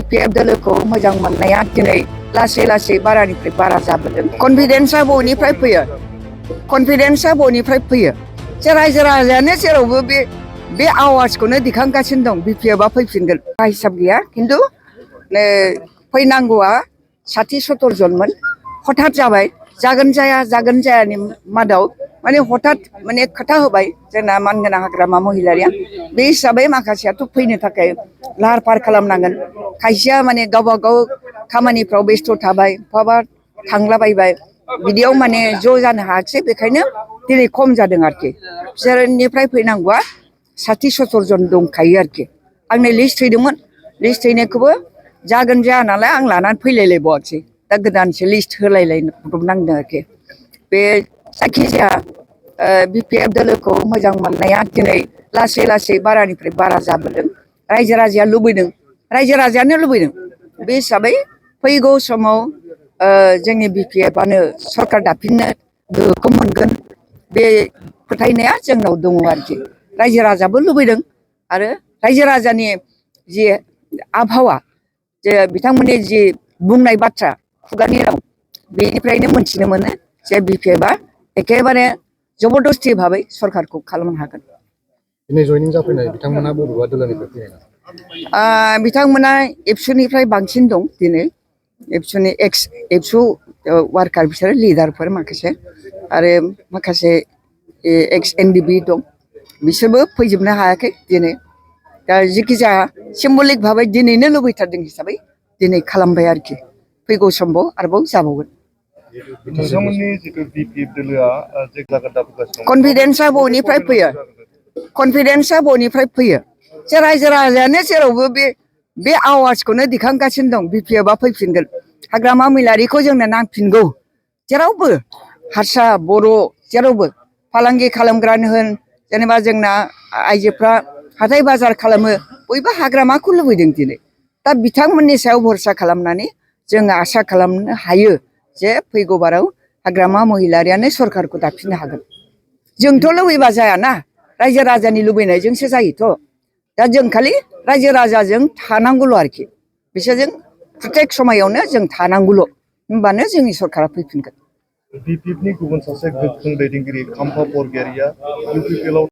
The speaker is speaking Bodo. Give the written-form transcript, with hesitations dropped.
BPF दोलोखौ मोजां मोननाया दिनै लासै लासै बारानिफ्राय बारा जाबोदों। कनफिडेन्सआ बयनिफ्राय फैयो। कनफिडेन्सआ बयनिफ्राय फैयो। जे रायजो राजायानो जेरावबो बे आवाजखौनो दिखांगासिनो दं BPF आ फैफिनगोन। हिसाब गैया खिन्थु फैनांगौआ 60-70 जनमोन। हठात जाबाय। जागोन जायानि मादाव माने हठात माने खोथा होबाय जोंना मानगोनां हाग्रामा महिलारिया। बे हिसाबै माखासेयाथ' फैनो थाखाय लाहार फाहार खालामनांगोन। खायसेया माने गावबा गाव खामानिफ्राव बेस्थ' थाबाय, बहाबा थांलाबायबाय। बिदियाव माने ज' जानो हायाखिसै, बेखायनो दिनै खम जादों आरोखि। बिसोरनिफ्राय फैनांगौआ 60-70 जन दंखायो आरोखि। आंनो लिस्ट हैदोंमोन। लिस्ट हैनायखौबो जागोन जाया नालाय आं लानानै फैलायलायबावाखिसै। दा गोदानसो लिस्ट होलायलायनांदों आरोखि। बे जायखिजाया BPF दोलोखौ मोजां मोननाया दिनै लासै लासै बारानिफ्राय बारा जाबोदों। रायजो राजाया लुबैदों, रायजो राजायानो लुबैदों। बे हिसाबै फैगौ समाव जोंनि BPF आनो सरकार दाफिननो गोहोखौ मोनगोन, बे फोथायनाया जोंनाव दङ आरोखि। रायजो राजायाबो लुबैदों आरो रायजो राजानि जि आबहावा, जे बिथांमोननि जि बुंनाय बाथ्रा, खुगानि राव, बेनिफ्रायनो मोनथिनो मोनो जे BPF आ एखेबारे जबरदस्ति भाबै सरकारखौ खालामनो हागोन। दिनै जयनिं जाफैनाय बिथांमोना बबेबा दोलोनिफ्राय फैनाय? बिथांमोना एबसुनिफ्राय बांसिन दं दिनै। एबसुनि एबसु वार्कार, बिसोरो लिडारफोर माखासे, आरो माखासे NDB दं, बिसोरबो फैजोबनो हायाखै दिनै। दा जिखिजाया सिम्बलिक भाबै दिनैनो लुबैथारदों हिसाबै दिनै खालामबाय आरोखि। फैगौ समाव आरोबाव जाबावगोन। कनफिडेन्सआ बयनिफ्राय फैयो। कनफिडेन्सआ बयनिफ्राय फैयो। जे रायजो राजायानो जेरावबो बे आवाजखौनो दिखांगासिनो दं BPF आ फैफिनगोन। हाग्रामा महिलारिखौ जोंनो नांफिनगौ। जेरावबो हारसा, बर' जेरावबो फालांगि खालामग्रानो होन, जेनेबा जोंना आइजोफ्रा हाथाय बाजार खालामो, बयबो हाग्रामाखौ लुबैदों दिनै। दा बिथांमोननि सायाव भरसा खालामनानै जोङो आसा खालामनो हायो जे फैगौ बाराव हाग्रामा महिलारियानो सरकारखौ दाफिननो हागोन। जोंथ' लुबैबा जायाना, रायजो राजानि लुबैनायजोंसो जायोथ'। दा जों खालि रायजो राजाजों थानांगौल' आरोखि। बिसोरजों प्रत्येक समायावनो जों थानांगौल', होमबानो जोंनि सरकारा फैफिनगोन। BPF नि गुबुन सासे गोख्रों दैदेनगिरि खाम्फा बरगयारिया UPPL आव